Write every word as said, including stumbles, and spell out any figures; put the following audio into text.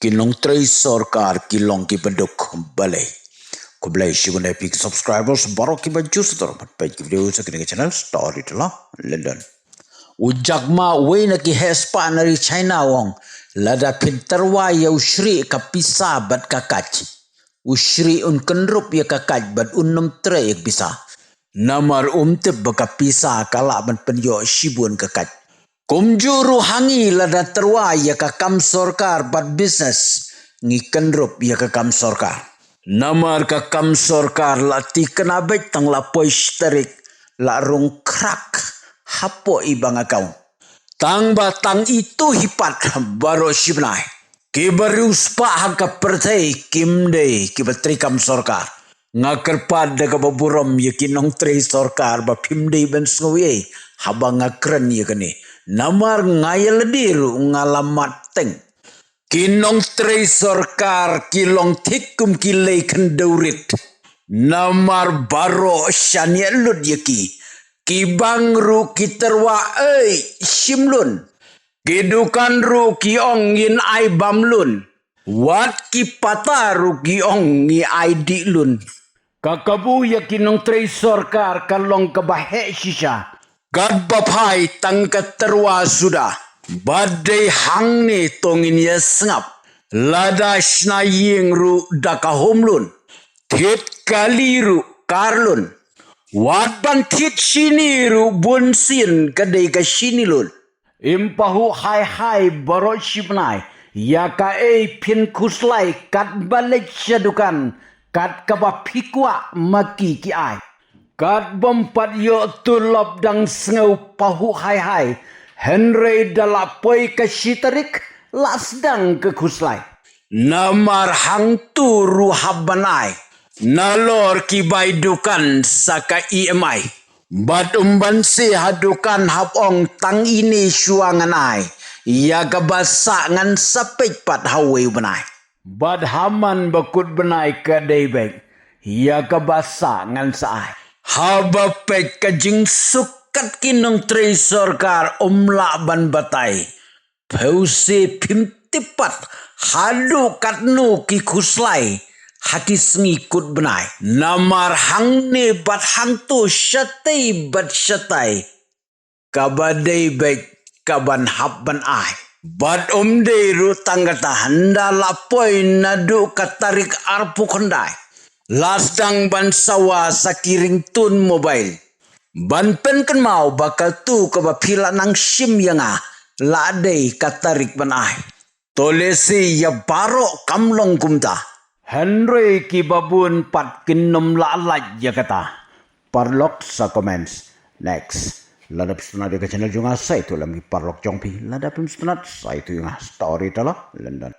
Ki nongtrei sorkar ki long ki baduk balei. Khublei shibun ïa phi ki subscribers baroh kiba ju sdor ban peit ki video sha kane ka channel Storyteller London. U Jack Ma, uwei na ki heh spah na ri China, u ong, lada phin tyrwa ïa u shrieh ka pisa bad ka kait, u shrieh un kynrup ïa ka kait bad un nym trei ïa ka pisa. Namar um tip ba ka pisa ka lah ban pynïoh shibun ka kait. Kumjuh ruh ha ngi, lada tyrwa ïa ka kam sorkar bad business, ngi kynrup ïa ka kam sorkar. Namar ka kam sorkar la thikna beit tang la poi shi tarik, la rung khrak hapoh i bank account. Tang ba tang itu hi pat baroh shi bnai kiba riewspah ha ka pyrthei kim dei kiba trei kam sorkar. Nga kyrpad da kaba burom ïa ki nongtrei sorkar ba phim dei ban sngew ei haba nga kren ïa kane. Namar nga ïa lade ruh nga la mad teng. Ki nongtrei sorkar ki long thik kum ki lei khyndew rit. Namar baroh shaniah lut ïa ki. Ki bank ruh ki tyrwa ei shim lun. Ki dukan ruh ki ong ngin ai bam lun. Wat ki pata ruh ki ong ngi ai dih lun. Ka kabu ïa ki nongtrei sorkar ka long kaba heh shisha. Katba phai tang ka tyrwa suda. Bad dei hangne to ngin ïa sngap. Lada shna ïing ruh da ka home loan. Thied kali ruh car loan. Wat ban thied shini ruh bun sien ka dei ka shini loan. Im pahuh hai hai baroh shi bnai ïa kaei phin khuslai katba leit sha dukan kat kaba phi kwah ma ki ki ai. Katbym pat ïoh tulop dang sngew pahuh hai hai. Hynrei da la poi ka shi tarik la sdang ka khuslai. Namar hangtu ruh hap ban ai. Nalor ki bai dukan sa ka E M I. Bad um banse ha dukan hap ong tang ine shuwa ngan ai. Ïa kaba sah ngan sa peit pat ha uwei u bnai. Bad ha man ba kut bnai ka dei beit. Ïa kaba sah ngan sa ai. Haba peit ka jingsuk kat ki nongtrei sorkar um lah ban batai. Phew se phim tip pat haduh katno ki khuslai ha ki sngi kut bnai. Namar hangne bad hangto shatei bad shatai. Kaba dei beit kaban hap ban ai. Bad um dei ruh tang kata, hynda la poi naduh ka tarik arphew khyndai. La sdang ban sawa sa ki ringtone mobile. Ban pynkynmaw ba katu kaba phi la nang shim ïa nga la dei ka tarik ban ai. To lehse ïa baroh kam long kumta. Hynrei kiba bun pat kin nym lah lait ïa kata. Paralok sa comments. Next. Lada phi sngewtynnat ïa ka channel jong nga sa ïathuh lem ki paralok jong phi. Lada phim sngewtynnat sa ïathuh ïa nga. Storyteller London.